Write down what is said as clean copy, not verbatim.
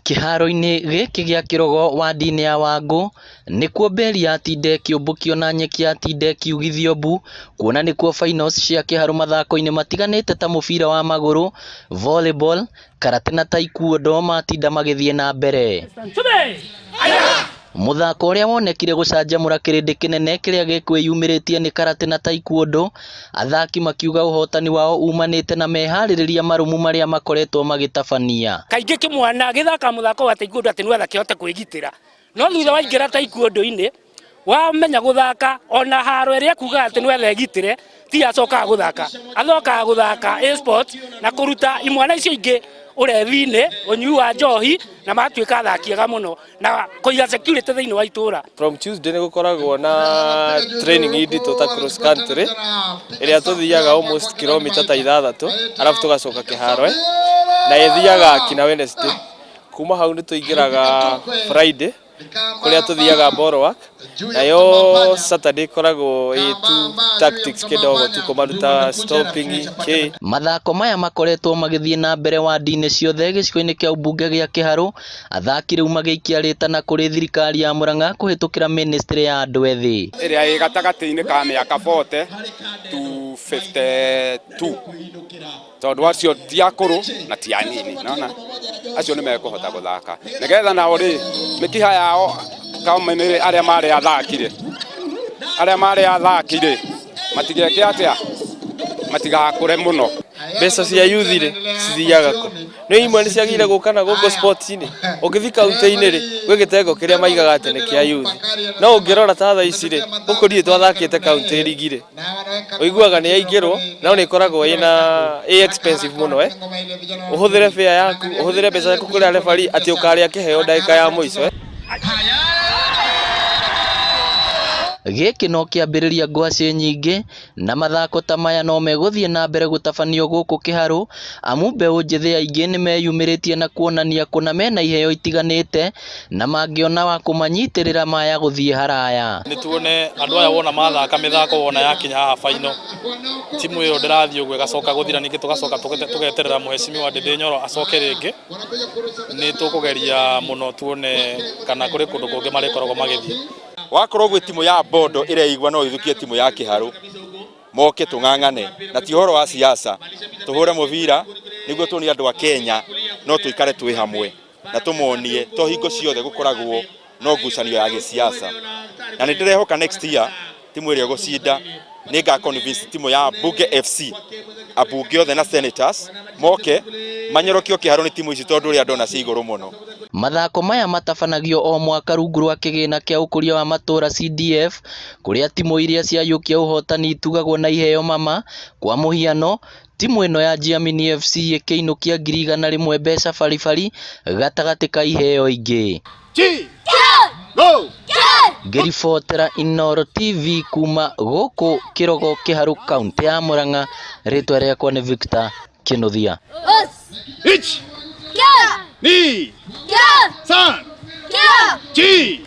Kĩharo-inĩ gĩkĩ gĩa Kĩrogo wadi-inĩ ya Wangũ, nĩkuo mberi yatinda ĩkĩũmbũkio na nyeki yatinda ĩkiugithio mbu, kuona nĩkuo finals cia kĩharo mathako-inĩ matiganĩte ta mũbira wa magũrũ, volleyball, karate na taekwondo matinda magĩthiĩ na mbere. Mũthako ũrĩa wonekire gũcanjamũra kĩrĩndĩ kĩnene kĩrĩa gĩkwĩyumĩrĩtie nĩ karate na taekwondo, athaki makiuga ũhotani wao umanĩte na meharĩrĩria marũmu marĩa makoretwo magĩtabania. Kaingĩ kĩmwana gĩthaka mũthako wa taekwondo atĩ nĩgetha kĩhote kwĩgitĩra, no thutha waingĩra taekwondo-inĩ wamenya gũthaka ona haro ĩrĩa ekugaga atĩ nĩgetha egitĩre ti acokaga gũthaka, athokaga gũthaka a-sport na kũruta imwana icio ingĩ ũrevi-inĩ, ũnyui wa njohi na magatuĩka athaki ega mũno na kũiga security thĩinĩ wa itũra. From Tuesday nĩ gũkoragwo na training inditũ ta cross country ĩrĩa tũthiaga almost kilomita ta 6 arabu tũgacoka kĩharo na ĩthiaga kinya Wednesday. Kuma hau nĩ tũingĩraga Friday kũrĩa tũthiaga ball work, nayo Saturday ĩkoragwo ĩ tu tactics kidogo tu kũmaruta stopping kĩ. Mathako maya makoretwo magĩthiĩ na mbere wadi-inĩ ciothe gĩcigo-inĩ kĩa ũmbunge gĩa Kĩharũ, athaki rĩu magĩikia rĩtana kũrĩ thirikari ya Murang'a kũhĩtũkĩra ministry ya andũ ethĩ. Ĩrĩa ĩ gatagatĩ-inĩ ka mĩaka 40 to 52 tondũ acio ti akũrũ na ti anini, nona acio nĩ mekũhota gũthaka nĩgetha nao rĩ mĩkiha yao kama nĩ arĩa marĩ athaki rĩ, arĩa marĩ athaki rĩ matigeke atĩa, matigakũre mũno. Mbeca cia youth rĩ cithiaga kũ? Nĩ imwe nĩ ciagĩrĩire gũka na gũkũ sports-inĩ. Ũngĩthiĩ kaunti-inĩ rĩ gwĩ gĩtengo kĩrĩa maigaga atĩ nĩ kĩa youth, no ũngĩrora ta thaa ici rĩ gũkũ ndirĩ twathakĩte kaunti ligi rĩ ũiguaga nĩ yaingĩrwo no nĩ ĩkoragwo ĩna ĩ expensive mũno ũhũthĩre fare yaku, ũhũthĩre mbeca ciaku kũrĩa referee atĩ ũkarĩa kĩheo ndagĩka ya mũico. Gĩkĩ no kĩambĩrĩria ngwacĩ nyingĩ na mathako ta maya no megũthiĩ na mbere gũtabanio gũkũ Kĩharũ, amu mbeũ njĩthĩ aingĩ nĩmeyumĩrĩtie na kuonania kũna mena iheo itiganĩte na mangĩona wa kũmanyitĩrĩra maya gũthiĩ haraya. Nĩ tuone andũ aya wona mathaka mĩthako wona yakinya haha final, timu ĩyo ndĩrathiĩ ũguo ĩgacoka gũthira, ningĩ tũgacoka tũgeterera mũhecimiwa Ndĩndĩ Nyoro acoke rĩngĩ. Nĩ tũkũgeria mũno tuone kana kũrĩ kũndũ kũngĩ marĩkoragwo magĩthiĩ. Wakorwo gwĩ timu ya Bondo ĩreigua no ĩthũkie timu ya Kĩharũ, moke tũng'ang'ane na ti ũhoro wa siasa, tũhũre mũbira nĩguo tuonie andũ a Kenya no tũikare twĩ hamwe na tũmonie to hingo ciothe gũkoragwo no ngucanio ya gĩsiasa. Na nĩ ndĩrehoka next year timu ĩrĩa ĩgũcinda nĩ nga convince timu ya Bunge FC, ambunge othe na senators moke manyorokio Kĩharũ nĩ timu ici tondũ ũrĩa ndona ci igũrũ mũno. Mathako maya matabanagio o mwaka rungu rwa kĩgĩna kĩa ũkũria wa matũra CDF, kũrĩa timu iria ciaiyũkia ũhotani itugagwo na iheo mama. Kwa mũhiano, timu ĩno ya Jiamini FC ĩkĩinũkia 100,000 mbeca baribari gatagatĩ ka iheo ingĩ. Ngĩribotera Inooro TV kuma gũkũ Kĩrogo Kĩharũ kaunti ya Murang'a, rĩtwa rĩakwa nĩ Victor Kĩnuthia. Ni. San. Chi.